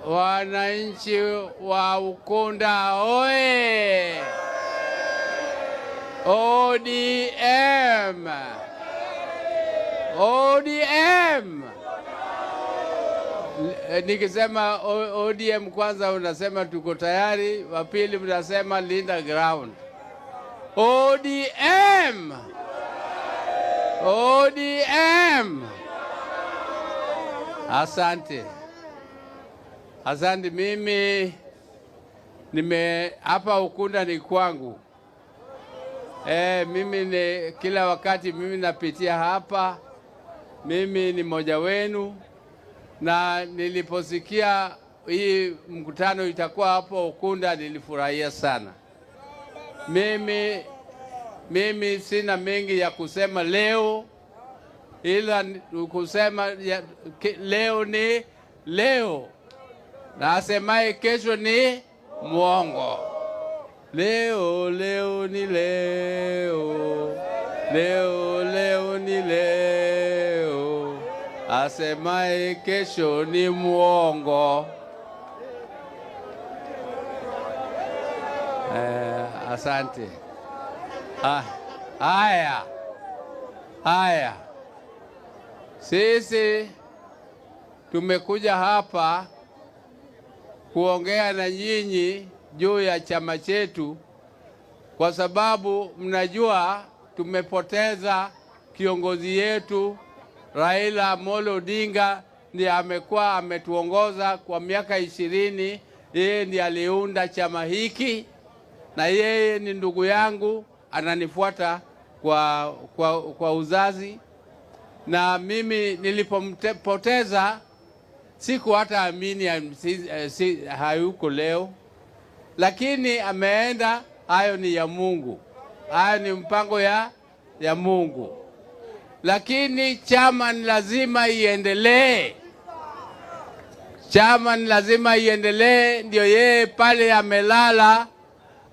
Wananchi wa Ukunda oye! ODM! ODM! Nikisema ODM kwanza unasema tuko tayari, wa pili mnasema linda ground. ODM! ODM! Asante. Asante. Mimi nime hapa Ukunda ni kwangu. Mimi ni kila wakati mimi napitia hapa. Mimi ni mmoja wenu, na niliposikia hii mkutano itakuwa hapo Ukunda nilifurahia sana. Mimi sina mengi ya kusema leo, ila kusema leo ni leo, na asemaye kesho ni mwongo. Leo leo ni leo, leo leo ni leo, asemaye kesho ni mwongo. Asante. Haya. Haya. Sisi tumekuja hapa kuongea na nyinyi juu ya chama chetu, kwa sababu mnajua tumepoteza kiongozi yetu Raila Amolo Odinga. Ndiye amekuwa ametuongoza kwa miaka 20. Yeye ndiye aliunda chama hiki, na yeye ni ndugu yangu, ananifuata kwa uzazi. Na mimi nilipompoteza siku hata amini hayuko leo, lakini ameenda. Hayo ni ya Mungu, hayo ni mpango ya Mungu. Lakini chama ni lazima iendelee, chama ni lazima iendelee. Ndio yeye pale amelala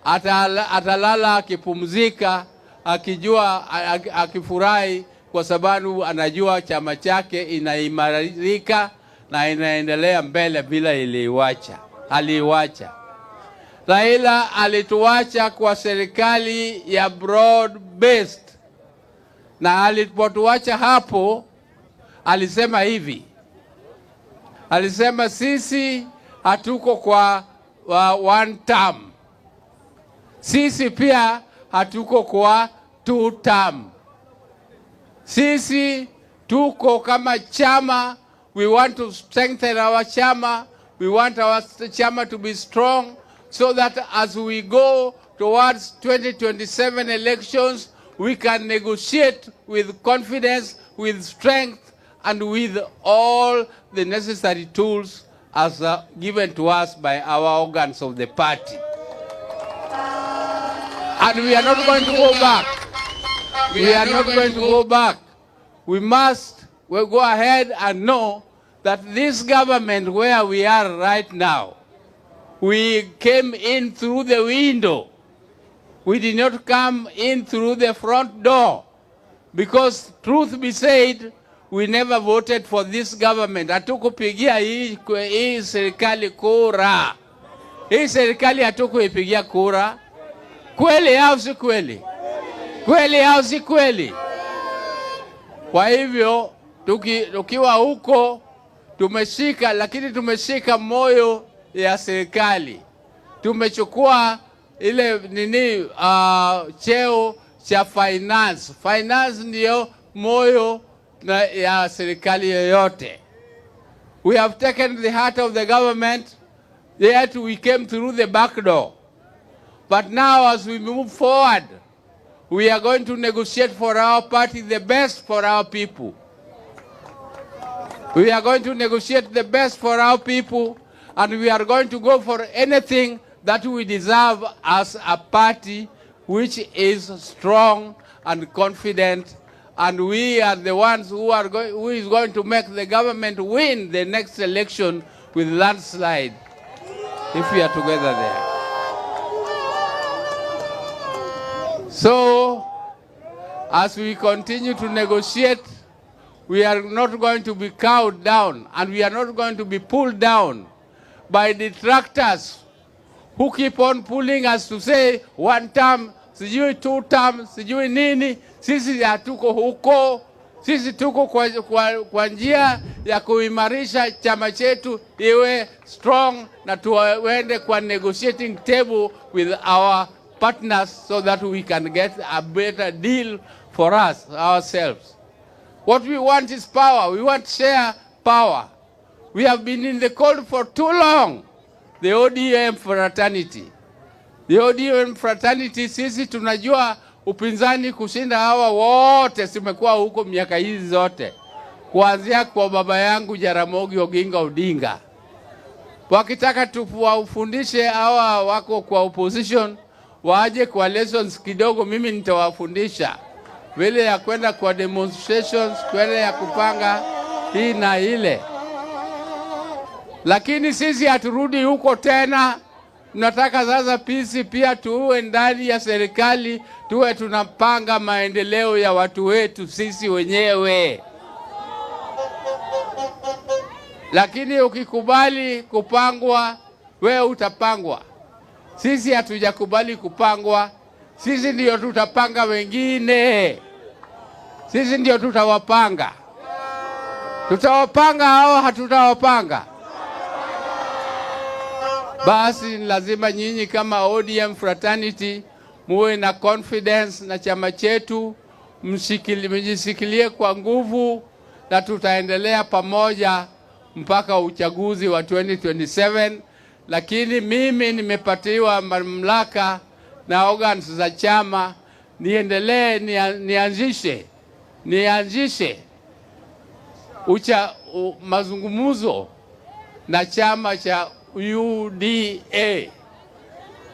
atalala akipumzika, akijua, akifurahi, kwa sababu anajua chama chake inaimarika na inaendelea mbele bila iliiwacha. Aliiwacha. Raila alituacha kwa serikali ya broad based, na alipotuacha hapo alisema hivi, alisema sisi hatuko kwa one term, sisi pia hatuko kwa two term, sisi tuko kama chama. We want to strengthen our chama. We want our chama to be strong so that as we go towards 2027 elections, we can negotiate with confidence, with strength, and with all the necessary tools as given to us by our organs of the party. And we are not going to go back. We are not going to go back. We must go ahead and know that this government where we are right now, we came in through the window. We did not come in through the front door. Because truth be said, we never voted for this government. Hatukupigia hii serikali kura. Hii serikali hatukuipigia kura. Kweli au si kweli? Kweli au si kweli? Kwa hivyo tukiwa huko tumeshika, lakini tumeshika moyo ya serikali. Tumechukua ile nini, cheo cha finance. Finance ndio moyo ya serikali yoyote. We have taken the heart of the government, yet we came through the back door. But now as we move forward, we are going to negotiate for our party the best for our people. We are going to negotiate the best for our people, and we are going to go for anything that we deserve as a party which is strong and confident, and we are the ones who is going to make the government win the next election with landslide if we are together there. So, as we continue to negotiate, We are not going to be cowed down and we are not going to be pulled down by detractors who keep on pulling us to say one term, sijui two term, sijui nini. Sisi hatuko huko. Sisi tuko kwa njia ya kuimarisha chama chetu iwe strong na tuende kwa negotiating table with our partners so that we can get a better deal for us ourselves. What we want is power. We want share power. We have been in the cold for too long. The ODM fraternity. The ODM fraternity, sisi tunajua upinzani kushinda hawa wote, simekuwa huko miaka hizi zote, kuanzia kwa baba yangu Jaramogi Oginga Odinga. Wakitaka tuwafundishe hawa wako kwa opposition, waje kwa lessons kidogo, mimi nitawafundisha vile ya kwenda kwa demonstrations, kwenda ya kupanga hii na ile, lakini sisi haturudi huko tena. Tunataka sasa sisi pia tuwe ndani ya serikali, tuwe tunapanga maendeleo ya watu wetu sisi wenyewe. Lakini ukikubali kupangwa, wewe utapangwa. Sisi hatujakubali kupangwa. Sisi ndio tutapanga wengine, sisi ndio tutawapanga. Tutawapanga hao, hatutawapanga? Basi lazima nyinyi kama ODM fraternity muwe na confidence na chama chetu, mjishikilie kwa nguvu, na tutaendelea pamoja mpaka uchaguzi wa 2027. Lakini mimi nimepatiwa mamlaka na organs za chama niendelee, nianzishe mazungumzo na chama cha UDA.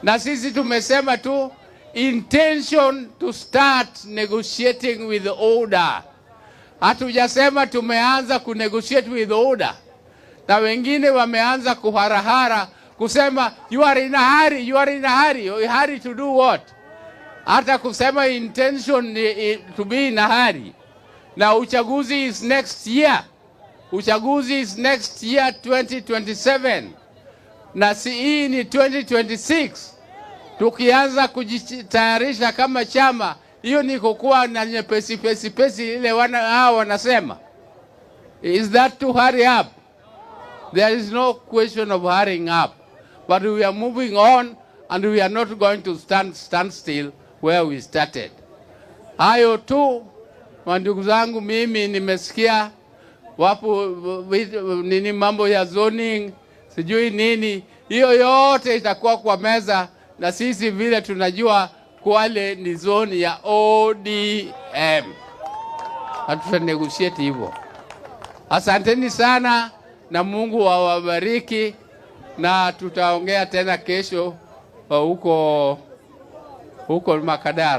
Na sisi tumesema tu intention to start negotiating with order. Hatujasema tumeanza kunegotiate with order. Na wengine wameanza kuharahara kusema you are in a hurry, you are in a hurry. You hurry to do what? Hata kusema intention ni to be in a hurry. Na uchaguzi is next year. Uchaguzi is next year 2027. Na si hii ni 2026. Tukianza kujitayarisha kama chama, hiyo ni kukuwa na nyepesi pesi pesi ile hao wanasema. Is that to hurry up? There is no question of hurrying up. But we are moving on and we are not going to stand still where we started. Hayo tu, ndugu zangu, mimi nimesikia wapo nini mambo ya zoning, sijui nini, hiyo yote itakuwa kwa meza, na sisi vile tunajua Kwale ni zone ya ODM. Hatuta negotiate hivyo. Asanteni sana na Mungu awabariki, na tutaongea tena kesho huko Makadara.